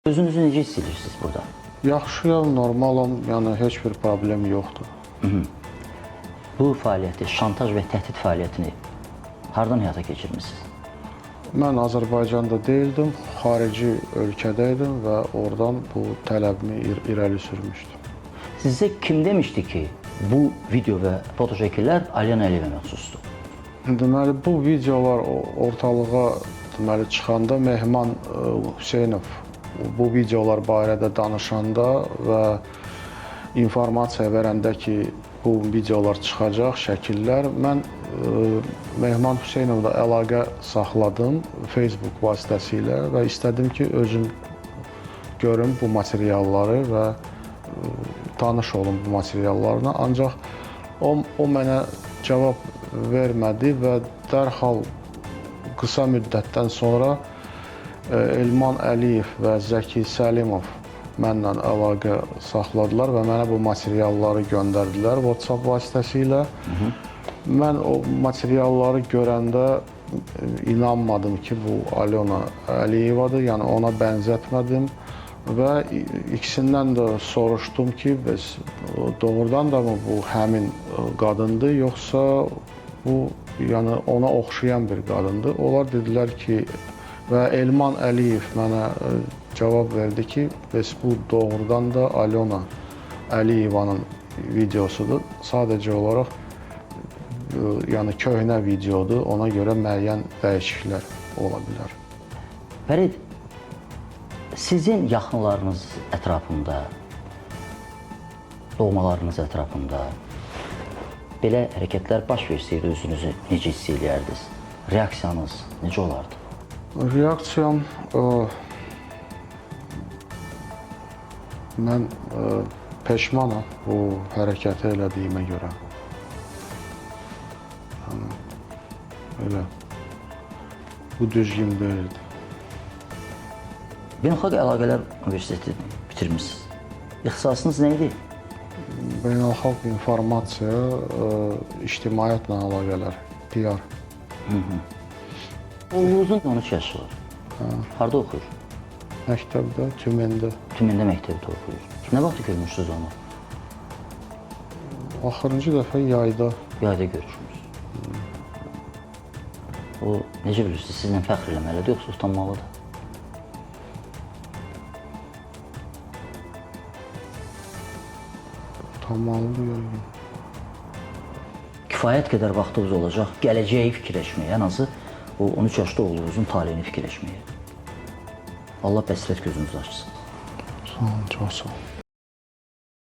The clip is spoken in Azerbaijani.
Özünüzü necə hiss edirsiniz burada? Yaxşıyam, normalam, yəni heç bir problem yoxdur. Bu fəaliyyəti, şantaj və təhdid fəaliyyətini hardan həyata keçirmisiniz? Mən Azərbaycanda deyildim, xarici ölkədə idim və oradan bu tələbimi irəli sürmüşdüm. Sizə kim demişdi ki, bu video və fotoşəkillər Alyana Əliyevə məxsusdur? Deməli, bu videolar ortalığa deməli çıxanda Mehman Hüseynov bu videolar barədə danışanda və informasiya verəndə ki, bu videolar çıxacaq, şəkillər, mən Mehman Hüseynovla əlaqə saxladım Facebook vasitəsilə və istədim ki, özüm görüm bu materialları və tanış olum bu materiallarla. Ancaq o mənə cavab vermədi və dərhal qısa müddətdən sonra Elman Əliyev və Zəki Səlimov mənlə əlaqə saxladılar və mənə bu materialları göndərdilər WhatsApp vasitəsilə. Mən o materialları görəndə inanmadım ki, bu Alyona Əliyevadır, yəni ona bənzətmədim və ikisindən də soruşdum ki, bəs doğrudan da mı bu həmin qadındır, yoxsa bu yəni ona oxşayan bir qadındır? Onlar dedilər ki, və Elman Əliyev mənə cavab verdi ki, bəs bu doğrudan da Alyona Əliyevanın videosudur. Sadəcə olaraq yəni köhnə videodur, ona görə müəyyən dəyişikliklər ola bilər. Fərid, sizin yaxınlarınız ətrafında, doğmalarınız ətrafında belə hərəkətlər baş versəydi özünüzü necə hiss eləyərdiniz? Reaksiyanız necə olardı? Reaksiyam mən peşmanam bu hərəkəti elədiyimə görə. Yəni, elə. Bu düzgün deyildi. Beynəlxalq Əlaqələr Universitetini bitirmisiniz. İxtisasınız nə idi? Beynəlxalq informasiya, ictimaiyyətlə əlaqələr, PR. Oğlunuzun 13 yaşı var. Harda oxuyur? Məktəbdə, Tüməndə. Tüməndə məktəbdə oxuyur. Nə vaxt görmüşsünüz onu? Axırıncı dəfə yayda. Yayda görüşmüsünüz. O necə bilirsiniz, sizinlə fəxr eləməlidir, yoxsa utanmalıdır? Utanmalıdır yəqin. Kifayət qədər vaxtınız olacaq gələcəyi fikirləşməyə, ən azı o 13 yaşlı oğlunuzun taleyini fikirləşməyə. Allah bəsrət gözünüzü açsın. Sağ olun, çox sağ olun.